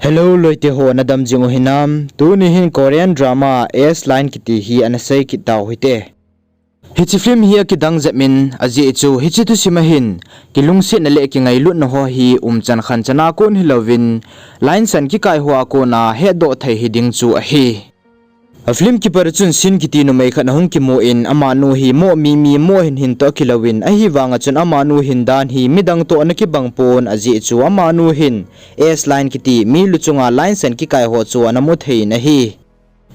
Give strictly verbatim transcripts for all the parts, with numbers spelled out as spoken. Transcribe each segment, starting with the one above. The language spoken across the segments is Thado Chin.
Hello loite ho, nadam jing u hinam? Tuni hin Korean drama S Line kiti hi ana sei kit tau hite. Hiche film hi akidang jep in, ajeh chu hiche thusim a hin kilungsetna le kingailutna ho hi umchan khanchana kon hilouvin, line san kikai hoa kona hetdoh thei hiding chu ahi. A film kipat a chun Shin kiti numei khat ahung kimu in, amanu hi moh mimi, moh hinhin toh akilouvin, ahivanga chun amanu hin dan hi midang toh ana kibang pon, ajeh chu amanu hin S Line kiti mi luchunga line san kikai ho chu ana mu thei in ahi.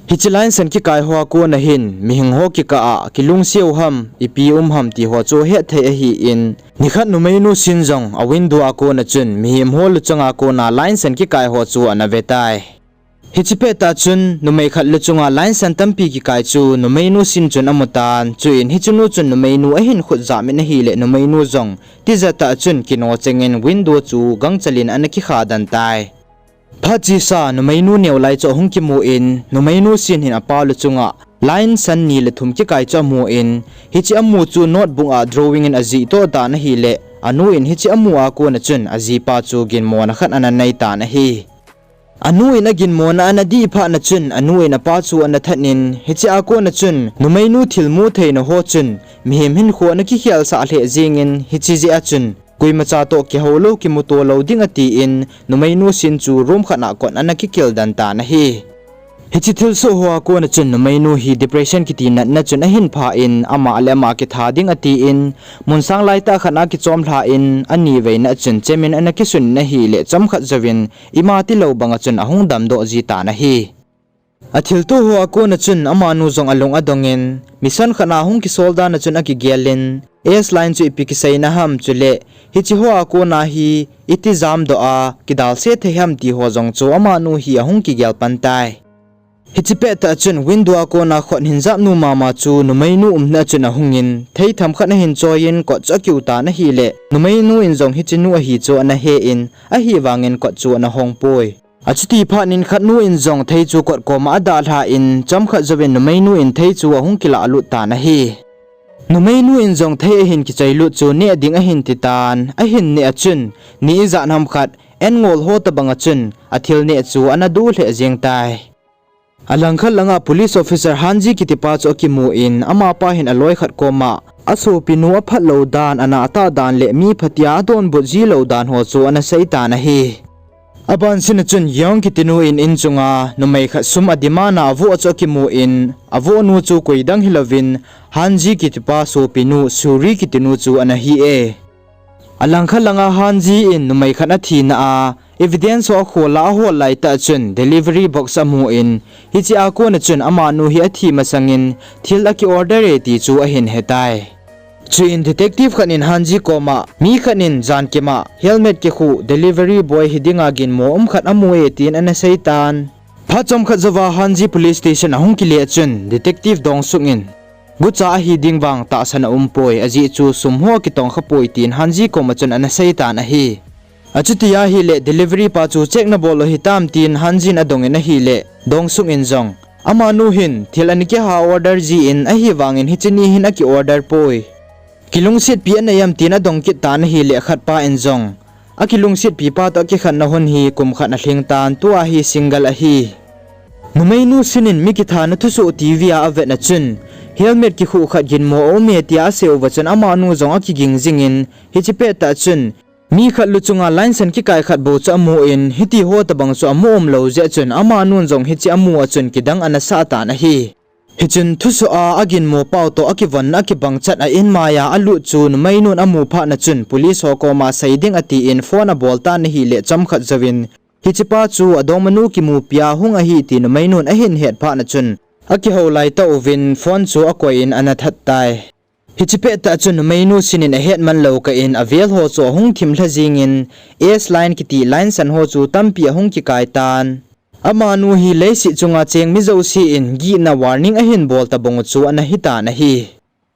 Hiche line san kikai hoa kona hin mihing ho kikah a kilungset u ham, ipi um ham ti ho chu hetthei ahin, nikhat numeinu Shin jong a window a kona chun mihem ho luchunga kona line san kikai ho chu ana ve tai. Hiche pettah chun numei khat luchunga line san tampi kikai chu numeinu Shin chun amu tan, chuin hichenu chun numeinu ahin khut jam in ahile numeinu jong tijat tah chun kino chengin window chu gangchel in ana kikha den tai. Phat chesa numeinu neo lai chu ahung kimu in, numeinu Shin hin apa luchunga line san ni le thum kikai chu amu in, hiche amu chu notebook a drawing in ajih toh tan ahile, anu in hiche amu a kona chun ajipa chu ginmona khat ana nei tan ahi. Anu in aginmona ana dih phat na chun anu in apa chu ana that in, hiche a kona chun numeinu thil mu theina ho chun mihem hinkho ana kikhelsah lheh jengin, hiche jeh a chun koimacha toh kihoulou kimuto lou ding atin, numeinu Shin chu room khat a kot ana kikil den tan ahi. Hiche thilsoh hoa kona chun numeinu hi depression kiti natna chun ahin pha in, ama le ama kitha ding atin, mun sang laitah khat a kichom lha in, ani veina a chun chemin ana kisun in ahile chomkhat jouvin ima tilou banga chun ahung damdoh ji tan ahi. Athilto hoa kona chun amanu jong alung adongin, mission khat a hung kisol dan a chun akigel in, S Line chu ipi kiseina ham chule hiche hoa kona hi iti jamdoh a kidalse thei ham ti ho jong chu amanu hi ahung kigel pan tai. Hiche pettah chun window a kona khut hin japnu mama chu numeinu umna a chun ahungin, theitham khat ahin choiyin kot chu akiu tan ahile, numeinu in jong hichenu ahi chu ana he in, ahivangin kot chu ana hong poi. Achuti phat in khatnu in jong thei chu kot koma adalha in, chomkhat jouvin numeinu in thei chu ahung kilah lut tan ahi. Numeinu in jong thei ahin kichoi lut chu neh ding ahin ti tan, ahin neh a chun, ni ijat ham khat, en ngol ho tobang a chun athil neh chu ana du lheh jeng tai. Alangkhat langa police officer Hanji kitipa chu akimu in, amapa hin aloi khat koma asopinu aphat lou dan, ana atah dan le mi phatea adonbut ji lou dan ho chu ana sei tan ahi. Abansina chun Yeong kitinu in inchunga numei khat sum ademand a avoh chu akimu in, avohnu chu koidang hilouvin Hanji kitipa sopinu Suri kitinu chu ana hi e. Alangkhat langa Hanji in numei khat athina a evidence ho akhola ahol laitah chun delivery box amu in, hiche a kona chun amanu hi athi masangin thil aki order e ti chu ahin hetai. Chuin detective khat in Hanji koma mi khat in jan kima helmet kikhu delivery boy hidinga ginmo um khat amu e tin ana sei tan. Phat chomkhat jouva Hanji police station ahung kile a chun detective Dongsuk in, gucha ahi ding vang tahsan aumpoi, ajeh chu sum ho akitong khapoi tin Hanji koma chun ana sei tan ahi. Achuti ahile delivery pa chu check nabol u hitam tin Hanji in adongin ahile, Dongsuk in jong, amanu hin thil ana kiha order jin, ahivangin hiche ni hin aki order poi. Kilungsetpi anei am tin adong kit tan ahile, khatpa in jong, akilungsetpi pa toh akikhenna hun hi kum khat alhing tan, tua hi single ahi. Numeinu Shin in mi kithana thusoh TV a avetna chun, helmet kikhu khat ginmo aume tia asei uva chun amanu jong akiging jingin, hiche pettah chun mi khat luchunga line san kikai khat bou chu amu in, hiti ho tobang chu amu umlou jeh chun amanun jong hiche amu a chun kidang ana sah tan ahi. Hichun thusoh a aginmo pau toh akivonna akibang chat a inmaiya alut chu numeinun amu phat na chun police ho koma sei ding atin phone abol tan ahile, chomkhat jouvin hichepa chu adongmanu kimupia hung ahi ti numeinun ahin het phat na chun akihou laitah uvin phone chu akoi in ana that tai. Hiche pettah chun numeinu Shin in ahet manlou kah in avel ho chu ahung thim lha jingin, S Line kiti line san ho chu tampi ahung kikai tan. Amanu hi leiset chunga cheng mi jouse in gihna warning ahin bol tabang u chu ana hitan ahi.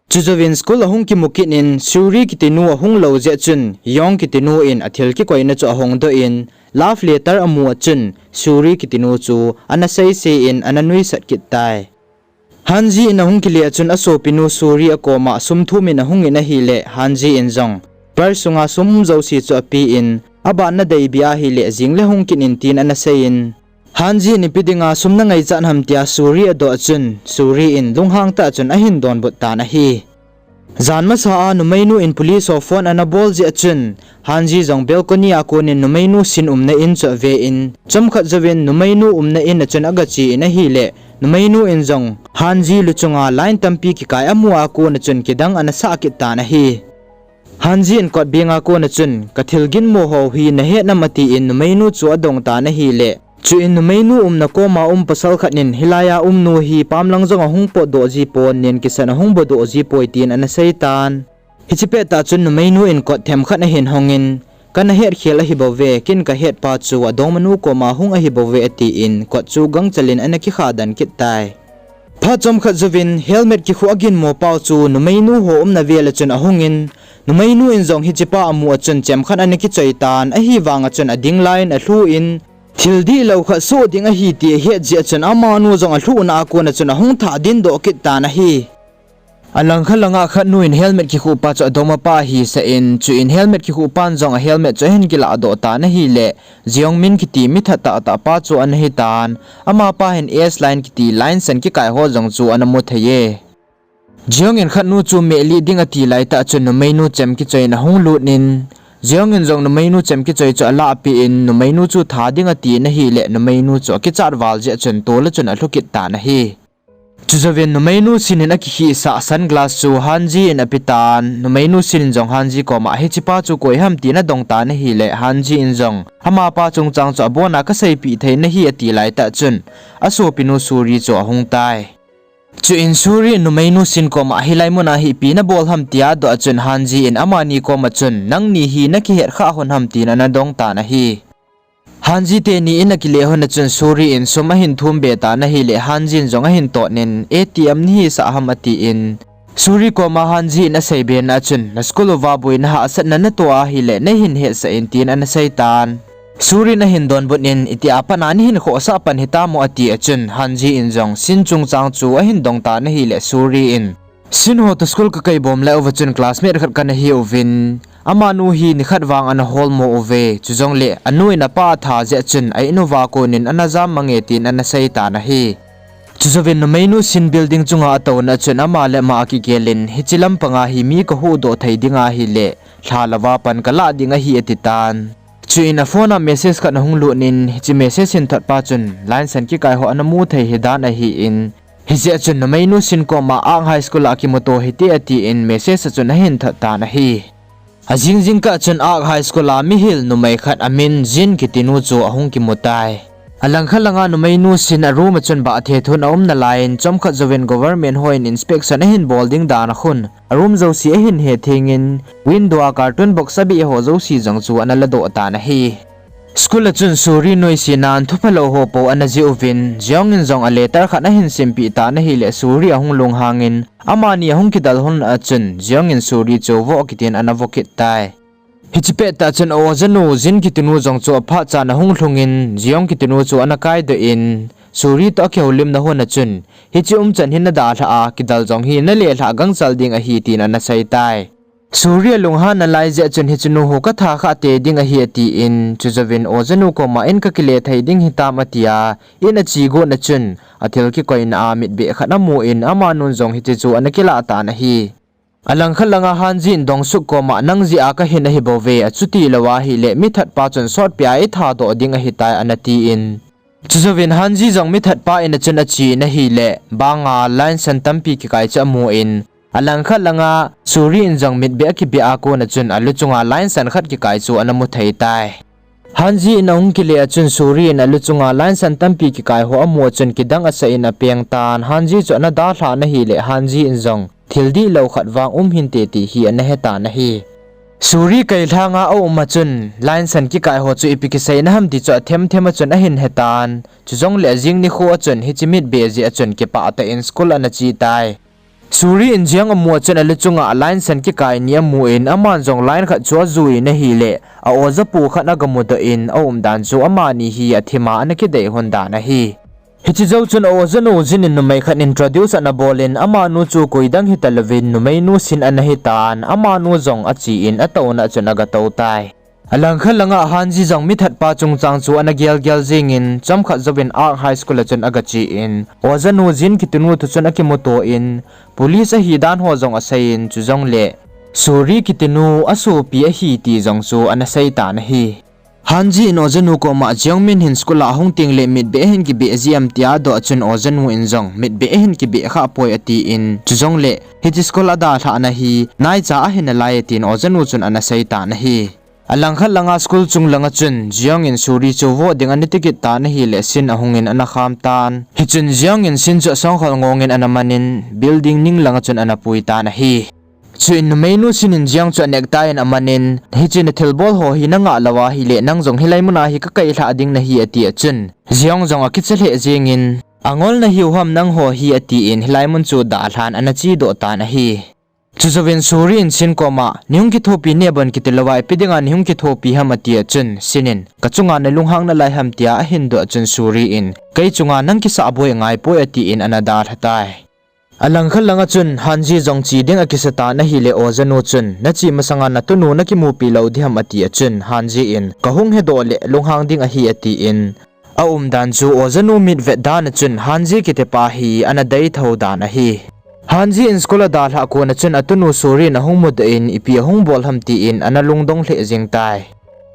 Chujouvin school ahung kimu kit in Suri kitinu ahung lou jeh chun Yeong kitinu in athil kikoina chu ahongdoh in, love letter amu a chun Suri kitinu chu ana seisei in ana nuisat kit tai. Hanji in ahung kile a chun asopinu Suri akoma sum thum in ahung in ahile, Hanji in jong purse sunga sum jouse chu ape in, Aban nadei bia ahile jingle hung kit in tin ana seiyin, Hanji in ipi dinga sum nangaichat ham tia Suri adoh chun, Suri in lunghang tah chun ahin donbut tan ahi. Jan masa a numeinu in police ho phone ana bol jeh a chun, Hanji jong balcony a konin numeinu Shin umna in chu ave in, chomkhat jouvin numeinu umna in a chun agache in ahile, numeinu in jong Hanji luchunga line tampi kikai amu a kon a chun kidang ana sah kit tan ahi. Hanji in kot benga kon a chun, ka thil ginmo ho hi nahet nam atin numeinu chu adong tan ahile, chuin numeinu umna koma um pasal khat in, hilai a um nu hi pamlang jong ahung potdoh ji pon, nen kisan ahung bodoh ji poi tin ana sei tan. Hiche pettah chun numeinu in kot themkhat ahin hongin, kana hetkhel ahibouve, ken kahetpa chu adongmanu koma hung ahibouve atin, kot chu gangchel in ana kikha den kit tai. Phat chomkhat jouvin helmet kikhu aginmo pau chu numeinu ho umna vel a chun ahungin, numeinu in jong hichepa amu a chun chemkhat ana kichoi tan, ahivanga chun ading laiyin alhu in, thil dihlou khat soh ding ahi ti ahet jeh a chun amanu jong alhuhna a kon a chun ahung thah dindoh kit tan ahi. Alangkhat langa khatnu in helmet kikhuhpa chu adongmapa ahisah in, chuin helmet kikhuhpan jong a helmet chu ahin kilahdoh tan ahile, Jeong Min kiti mithat tahtah pa chu ana hitan, amapa hin S line kiti line san kikaiho jong chu ana mu thei e. Jeong in khatnu chu mehlih ding ati laitah chun numeinu chem kichoi in ahung lut in, Jeong in jong numeinu chem kichoi chu alahpeh in, numeinu chu tha ding ati in ahile, numeinu chu akichat val jeh a chun tol a chun alhu kit tan ahi. Chujouvin numeinu Shin in akikhihsah sunglass chu Hanji in apetan, numeinu Shin in jong Hanji koma hichepa chu koi ham tin adong tan ahile, Hanji in jong amapa chungchang chu abona kaseipeh thei nahi ati laitah chun, asopinu Suri chu ahung tai. Chuin Suri in numeinu Shin koma hilai muna hi ipi nabol ham tia adoh a chun Hanji in amani koma chun, nangni hi nakihet khah lhon ham tin ana dong tan ahi. Hanji teni in akile lhon a chun Suri in sum ahin thum be tan ahile, Hanji in jong ahin tot in, A T M nahisah ham atin, Suri koma Hanji in aseibe na a chun, na school uva boina hahsatna natoh ahile neihin hetsah in tin ana seitan. Suri in ahin donbut in, itia pat a neihin khohsah pan hitamo ati a chun, Hanji in jong Shin chungchang chu ahin dong tan ahile, Suri in, Shin ho toh school kakai bom lai uva chun classmate khat kana hiuvin, amanu hi nikhat vang ana holmo uve, chujongle anu in apa atha jeh a chun a in uva konin ana jam mange tin ana seitan ahi. Chujouvin numeinu Shin building chunga atouna a chun ama le ama akigel in, hiche lampanga hi mi kahuhdoh thei ding ahile, lha louva pan kalah ding ahi atitan. Chuin a phone a message khat ahung lut in, hiche message hin thotpa chun line san kikaiho ana mu thei hidan ahin, hijeh a chun numeinu Shin koma Ark High School a kimuto hite atin message a chun ahin thot tan ahi. Ajing jingkah chun Ark High School a mihil numei khat amin Jin kitinu chu ahung kimutai. Alangkhat langa numeinu Shin a room a chun bah thethun aum nalaiyin, chomkhat jouvin government hon inspection ahin bol ding dan a khun, a room jouse ahin hethengin, window a carton box abeh ho jouse jong chu ana ladoh tan ahi. School a chun Suri noise nan thuphalou ho pou ana jih uvin, Jeong in jong a letter khat ahin simpeh tan ahile, Suri ahung lunghangin, amani ahung kidel lhon a chun Jeong in Suri chu vo kitin ana vo kit tai. Hiche pettah chun a ojanu Jin kitinu jong chu aphat chan ahung lhungin, Jeong kitinu chu ana kaidoh in, Suri toh akihoulimna lhon a chun, hiche umchan hi nadalhah a, kidel jong hi nalelhah gangchel ding ahi tin ana seitai. Suri alunghan nalai jeh a chun hichenu hu katha khah tei ding ahi atin, chujouvin ojanu koma in kakile thei ding hitam atia, in ache got na chun, athil kikoina a mitbeh khat amun, amanun jong hiche chu ana kilah tan ahi. Alangkhat langa Hanji in Dongsuk koma nang jeh a kahin ahibouve, achuti lou ahile mithatpa chun sotpi a ithadoh ding ahitai ana tin. Chujouvin Hanji jong mithatpa in a chun achen ahile, banga line san tampi kikai chu amun, alangkhat langa Suri in jong mitbeh akibeh a kon a chun aluchunga line san khat kikai chu ana mu thei tai. Hanji in ahung kile a chun Suri in aluchunga line san tampi kikai ho amu a chun kidang asah in apeng tan, Hanji chu ana dalha na ahile, Hanji in jong thil dihlou khat vang um hinte ti hi ana hetan ahi. Suri kailhanga aum a chun line san kikai ho chu ipi kiseina ham ti chu athem them a chun ahin hetan, chujongle jing nikho a chun hiche mitbeh jeh a chun kipah tah in school ana che tai. Suri in Jeong amu a chun aluchunga line san kikai ni amun, aman jong line khat chu ajui na ahile, a ojapu khat agamudoh in aumdan chu amani hi athima ana kidei lhon dan ahi. Hiche jou chun a ojanu Jin in numei khat introduce ana bolin, amanu chu koidang hitalouvin numeinu Shin ana hitan, amanu jong achen atouna a chun agatou tai. Alangkhat langa Hanji jong mithatpa chungchang chu ana gelgel jingin, chomkhat jouvin Ark High School a chun agache in, ojanu Jin kitinu toh chun akimuto in, police ahi dan ho jong aseiyin, chujongle Suri kitinu asopi ahi ti jong chu ana seitan ahi. Hanji in ojanu koma Jeongmin hin school a ahung tengle mitbeh ahin kibeh ji em tia adoh chun ojanu in jong mitbeh ahin kibeh khapoi atin, chujongle hiche school adalhahna hi naicha ahi nalai atin ojanu chun ana seitan ahi. Alangkhat langa school chung langa chun Jeong in Suri chu voh ding ana tikit tan ahile Shin ahungin ana khamtan. Hichun Jeong in Shin chu asongkhol ngongin ana manin building ning langa chun ana puitan ahi. Chuin numeinu Shin in Jeong chu anektah in amanin, hiche nathilbol ho hi nangah lou ahile nang jong hilai muna hi kakailhah ding nahi atia chun, Jeong jong akicha lheh jengin, angol nahiu ham nangho hi atin hilai mun chu dalhan ana chedoh tan ahi. Chujouvin Suri in Shin koma, neihung kithopi nebon kiti louva ipi dinga neihung kithopi ham atia chun, Shin in, kachunga nalunghang nalai ham tia ahin doh chun Suri in, kei chunga nang kisahboi angaipoi atin ana dalhatai. Alangkhat langa chun Hanji jong che ding akisatan ahile ojanu chun, nache masanga natunu nakimupi lou diham atia chun, Hanji in, kahung hedoh le lunghang ding ahi atin, aumdan chu ojanu mitvet dana chun Hanji kitipa hi ana deithou dan ahi. Hanji in school adalhah kona chun atunu Suri in ahung mudoh in ipi ahung bol ham tin ana lungdong lheh jengtai.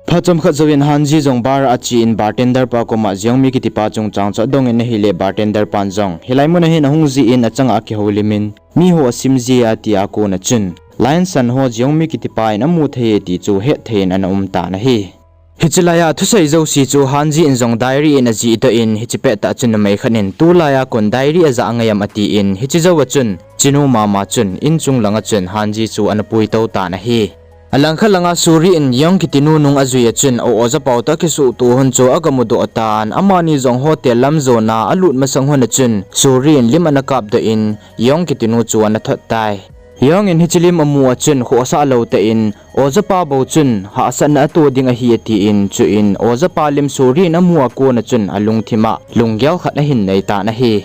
Phat chomkhat jouvin Hanji jong bar a achen bartender pa koma Jeongmi kitipa chungchang chu adongin ahile bartender pan jong hilai muna hin ahung jin achanga akihoulimin, miho asim jia tia kona chun, Lainsan ho Jeongmi kitipa in amu thei e ti chu hetthei in ana umtan ahi. Hiche laiya thusei jouse chu Hanji in jong diary in ajihdoh in hiche pettah chun numei khat in tulaiya kon diary ajah angaiam atin hiche jouva chun chinu mama chun inchung langa chun Hanji chu ana puitou tan ahi. Alangkhat langa Suri in Jeong kitinu nung ajui a chun a-ojapau toh akisuhtoh hun chu agamudoh tan, amani jong hotel lam jona alut masang hun a chun Suri in lim ana kapdoh in Jeong kitinu chu ana thot tai. Jeong in hiche lim amu a chun khohsah lou tah in, ojapa bou chun hahsatna ato ding ahi atin, chuin ojapa lim Suri in amu a kona chun alungthim a lunggel khat ahin neitan ahi.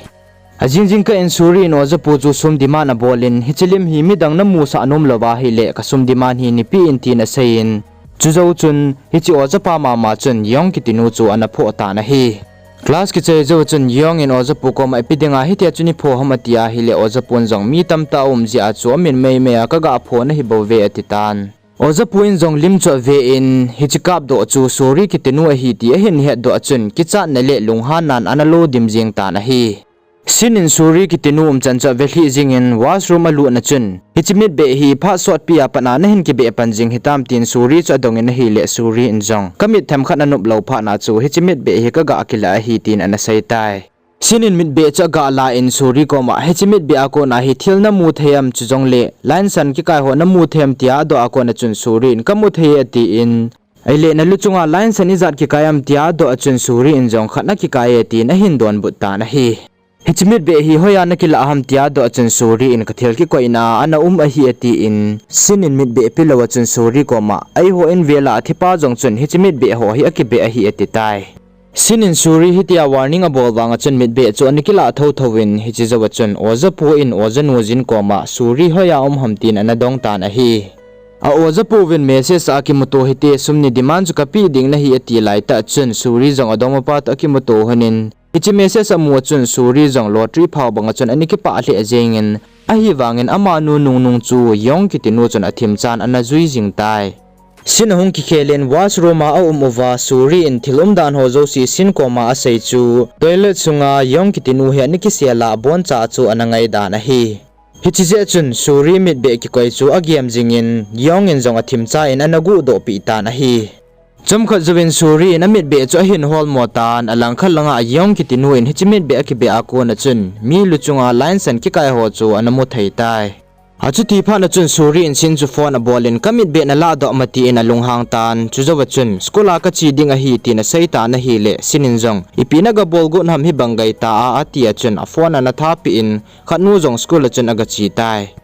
Ajing jingkah in Suri in ojapu chu sum demand abolin, hiche lim hi midang namusah nom louva ahile kasum demand hi neipe in tin aseiyin, chujou chun hiche ojapa mama chun Jeong kitinu chu ana phoh tan ahi. Class kichai jou chun Jeong in ojapu koma ipi dinga hitia chu neipho ham atia ahile ojapun jong mi tamtah aum jeh a chu amin meimei a kagah pho nahibouve atitan. Ojapu in jong lim chu aven hiche kapdoh chu Suri kitinu ahi ti ahin hetdoh a chun kichatna le lunghannan ana lodim jeng tan ahi. Shin in Suri kitinu umchan chu avelhih jingin washroom alutna chun, hiche mitbeh hi phat sotpi a pat a nahin kibeh pan jing hitam tin Suri chu adongin ahile Suri in jong kamit themkhat anop lou phatna chu hiche mitbeh hi kagah kilah ahi tin ana seitai. Shin in mitbeh chu agah lan Suri koma hiche mitbeh a kona hi thil namu thei am chujongle Lainsan kikai ho namu thei am tia adoh a kona chun Suri in kamu thei e atin, ahile naluchunga Lainsan ijat kikai am tia adoh a chun Suri in jong khat nakikai e tin ahin donbut tan ahi. Hiche mitbeh hi hoiya nakilah ham tia adoh a chun Suri in kathil kikoina a ana um ahi atin, Shin in mitbeh pelou a chun Suri koma, eiho in vela athipa jong chun hiche mitbeh ho hi akibeh ahi atitai. Shin in Suri hitia warning abol vanga chun mitbeh chu ana kilah thouthou in hiche jouva chun ojapu in ojanu Jin koma Suri hoiya um ham tin ana dong tan ahi. A-ojapu vin message a kimuto hite, sum ni demand chu kapeh ding nahi ati laitah chun Suri jong adongmapa toh akimuto honin, hiche message amu a chun Suri jong lottery phao banga chun ana kipah lheh jengin, ahivangin amanu nungnung chu Jeong kitinu chun athimchan ana jui jing tai. Shin ahung kikhelin washroom a aum uva Suri in thil umdan ho jouse Shin koma asei chu toilet sunga Jeong kitinu hi ana kisel a aboncha chu ana ngaidan ahi. Hiche jeh chun Suri mitbeh kikoi chu agem jingin Jeong in jong athimcha in ana guhdohpeh tan ahi. Chomkhat jouvin Suri in amitbeh chu ahin holmo tan, alangkhat langa Jeong kitinu in hiche mitbeh akibeh a kona chun mi luchunga Lainsan kikai ho chu ana mu thei tai. Achuti phatna chun Suri in Shin chu phone abolin kamitbeh nalahdoh ma tin alunghang tan, chujouva chun school a kache ding ahi tin aseitan ahile Shin in jong ipi nagabolgot ham hibang geitah a atia chun aphone ana thapeh in khatnu jong school a chun agache tai.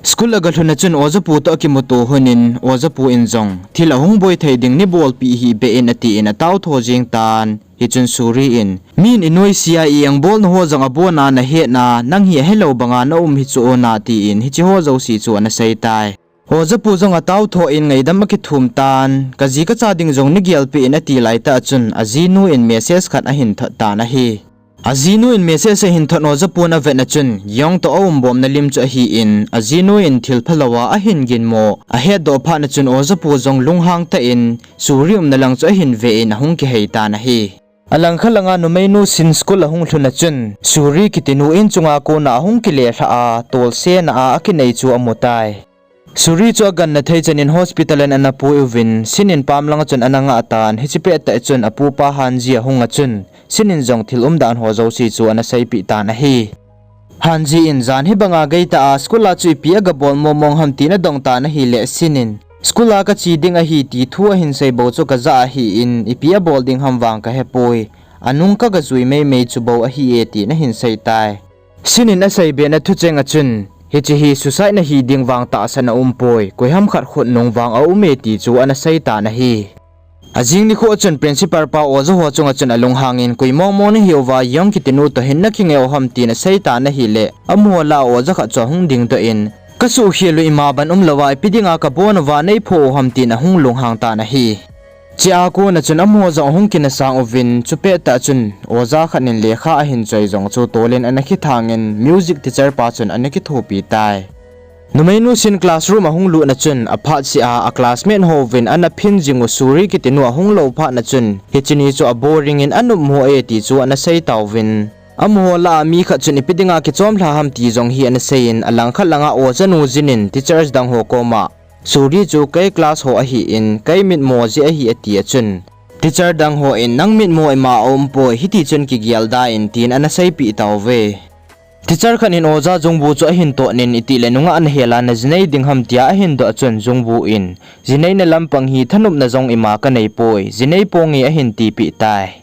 School agalhun a chun ojapu toh akimuto honin ojapu in jong thil ahung boi thei ding neibolpeh hih beh in atin ataotho jeng tan. Hichun Suri in, min inoise a i-engbolna ho jong abona nahetna, nang hi ahelou banga naum hichu ona tin hiche ho jouse chu ana seitai. Ojapu jong atao tho in ngaidam akithum tan, kaji kacha ding jong neigelpeh in ati laitah chun ajinu in message khat ahin thot tan ahi. Ajinu in message ahin thot in ojapu in avet na chun Yong toh aumbomna lim chu ahin, ajinu in thil phalou a ahin ginmo ahetdoh phat na chun ojapu jong lunghang tah in Suri umna lang chu ahin ve in ahung kihei tan ahi. Alangkhat langa numeinu Shin school ahung lhun a chun Suri kitinu in chunga kona ahung kile lhah a, tolsena a akinei chu amu tai. Suri chu aganna thei chan in hospital in ana pui uvin, Shin in pam langa chun ana ngah tan, hiche pettah chun apupa Hanji ahung a chun, Shin in jong thil umdan ho jouse chu ana seipeh tan ahi. Hanji in jan hibanga geitah a school a chu ipi agabol momong ham tin adong tan ahile, Shin in school a kache ding ahi ti thu ahin sei bou chu kajah ahin, ipi abol ding ham vang kahepoi. Anung kagajui meimei chu bou ahi e tin ahin sei tai. Shin in asei bena thucheng a chun, hiche hi suicide nahi ding vang tahsan aumpoi, koiham khat khut nung vang aume ti chu ana sei tan ahi. Ajing nikho a chun principal pa oja ho chunga chun alunghang in, koi mongmong nahiuva Yong kitinu toh hin nakingeh u ham tin asei tan ahile, amaho lah a oja khat chu ahung dingdoh in, kasuhkhel u ima ban umlouva ipi dinga kabon uva neiphoh u ham tin ahung lunghang tan ahi. Chea kona chun amaho jong ahung kinasang uvin, chupettah chun oja khat in lekha ahin choi jong chu tolin ana kithang in music teacher pa chun ana kithopi tai. Numeinu Shin classroom ahung lut na chun aphat seh a, a classmate houvin ana phin jing u Suri kitinu ahung lou phat na chun, hiche ni chu aboring in anopmo e ti chu ana sei tauvin. Amaho lah a mi khat chun ipi dinga kichom lha ham ti jong hi ana sei in, alangkhat langa ojanu Jin in teachers dang ho koma Suri chu kei class ho ahin, kei mitmo jeh ahi ati a chun, teacher dang ho in nang mitmo ima aumpoi, hiti chun kigel da in tin ana seipeh tauve. Teacher khat in oja Jungbu chu ahin tohnin, itile nungah nahel a najinei ding ham tia ahin doh a chun Jungbu in, jineina lampang hi thanopna jong ima kaneipoi, jinei ponge ahin tipeh tai.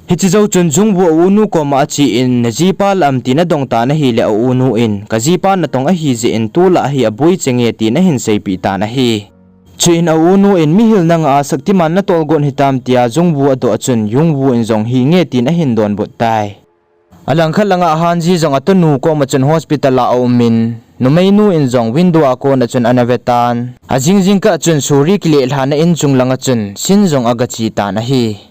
Hiche jou chun Jungbu a unu koma achen, najipa lah am tin adong tan ahile, a unu in, kajipa natong ahijeh in tulai hi aboi chenge tin ahin seipeh tan ahi. Chuin a unu in, mihil nanga Shaktiman natolgot hitam tia Jungbu adoh a chun Jungbu in jong hinge tin ahin donbut tai. Alangkhat langa Hanji jong atonu koma chun hospital a aumin, numeinu in jong window a kona chun ana vetan. Ajing jingkah chun Suri kilelhahna in chung langa chun Shin jong agache tan ahi.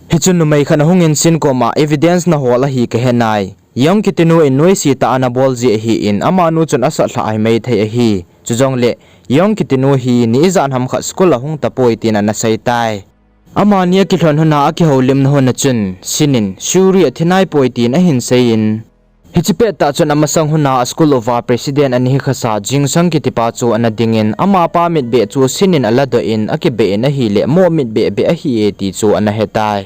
Hichun numei khat ahungin Shin koma evidence nahol ahi kahenai. Yong kitinu in noise tah a anabol jeh ahin, amanu chun asatlhah ahi maithei ahi. Chujongle, Yong kitinu hi ni ijat ham khat school ahung tapoi tin ana sei tai. Amani akilhon lhona akihoulimna lhona chun, Shin in, Suri athi naipoi tin ahin seiyin, hiche pettah chun amasang lhona a school uva president ana hikhasa Jingsang kitipa chu ana dingin, amapa mitbeh chu Shin in aladoh in, akibeh in ahile, mo mitbeh beh ahi e ti chu ana hetai.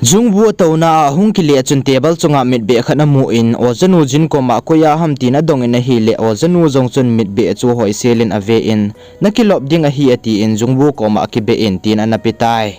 Jungbu atouna a ahung kile a chun table chunga mitbeh khat amun, ojanu Jin koma koi a ham tin adongin ahile, ojanu jong chun mitbeh chu hoiselin avein, nakilop ding ahi atin, Jungbu koma akibeh in tin ana petai.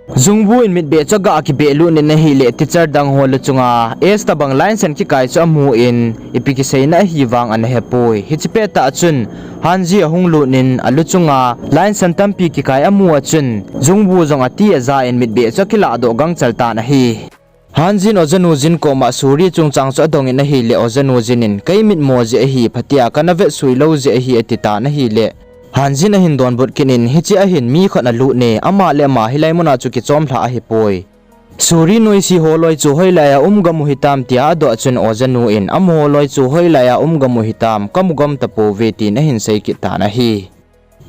Jungbu in mitbeh chu aga kibeh lut in ahile, teacher dang ho luchunga S tobang line san kikai chu amun, ipi kiseina ahi vang ana hepoi. Hiche pettah chun Hanji ahung lut in, aluchunga line san tampi kikai amu a chun, Jungbu jong ati aja in mitbeh chu akilahdoh gangchel tan ahi. Hanji in ojanu Jin koma Suri chungchang chu adongin ahile, ojanu Jin in, kei mitmo jeh ahi, phatea kana vetsui lou jeh ahi atitan ahile, Hanji in ahin donbut kit in, hiche ahin mi khat alut e, ama le ama hilai muna chu kichomlha ahipoi. Suri noise holoi chu hoilai a um gam u hitam tia adoh a chun ojanu in, amaho loi chu hoilai a um gam u hitam, kamu gam tapouve tin ahin sei kit tan ahi.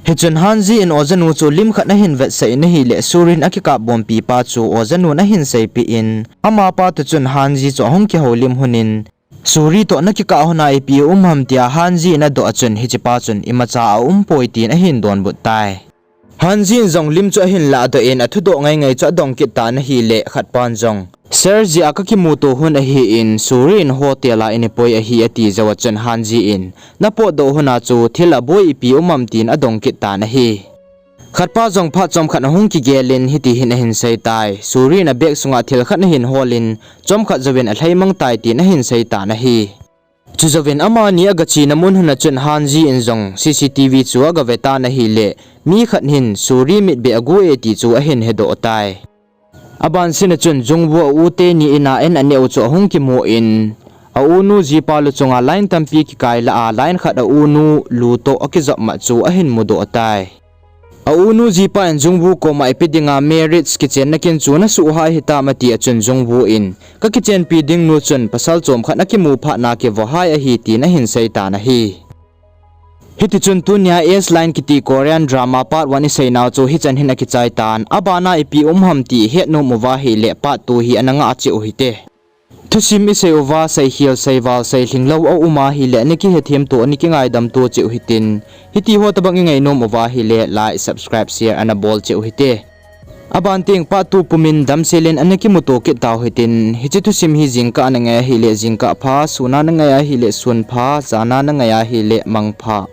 Hichun Hanji in ojanu chu lim khat ahin vetsah in ahile, Suri in akikap bompipa chu ojanun ahin seipeh in, amapa toh chun Hanji chu ahung kihoulim lhonin, Suri toh nakikah lhona ipi um ham tia Hanji in adoh a chun hichepa chun imacha aumpoi tin ahin donbut tai. Hanji in jong lim chu ahin lahdoh in athudoh ngaingai chu adong kit tan ahile, khatpan jong, Sir jeh a kakimuto lhon ahin, Suri in hotel a inipoi ahi ati jou a chun Hanji in, napotdoh lhona chu thil aboi ipi um am tin adong kit tan ahi. Khatpa jong phat chomkhat ahung kigelin hiti hin ahin seitai, Suri in abag sunga thil khat ahin holin, chomkhat jouvin alhaimang tai tin ahin seitan ahi. Chujouvin amani agachena mun lhona chun Hanji in jong C C T V chu agavetan ahile, mi khat hin Suri mitbeh agu e ti chu ahin hedoh tai. Abansina chun Jungbu a u teni in a an aneh u chu ahung kimun, a unu jipa lu chunga line tampi kikai lah a line khat a unu lu toh akijop mat chu ahin mudoh tai. A unu jipa in Jungwoo koma ipi dinga marriage kichenna kin chu nasuh hai hitam ati a chun Jungwoo in, kakichenpi ding nu chun pasal chom khat nakimu phat na kivohai ahi tin ahin seitan ahi. Hitichun tunia S Line kiti Korean drama part one iseinau chu hichan hin akichai tan, abana ipi um ham ti ihet nom uva ahile part two hi ana ngah cheh u hite. Thusim isei uva seikhel seival seilhinglou aum ahile ana kihethem to ana kingaidam to cheh u hitin, hitiho tobang ingainom uva ahile like, subscribe, share ana bol cheh u hite. Aban teng part two pumin damsel in ana kimuto kit tau hitin, hiche thusim hi jingkah a nangai ahile jingkah pha, sun a nangai ahile sun pha, jan a nangai ahile mang pha.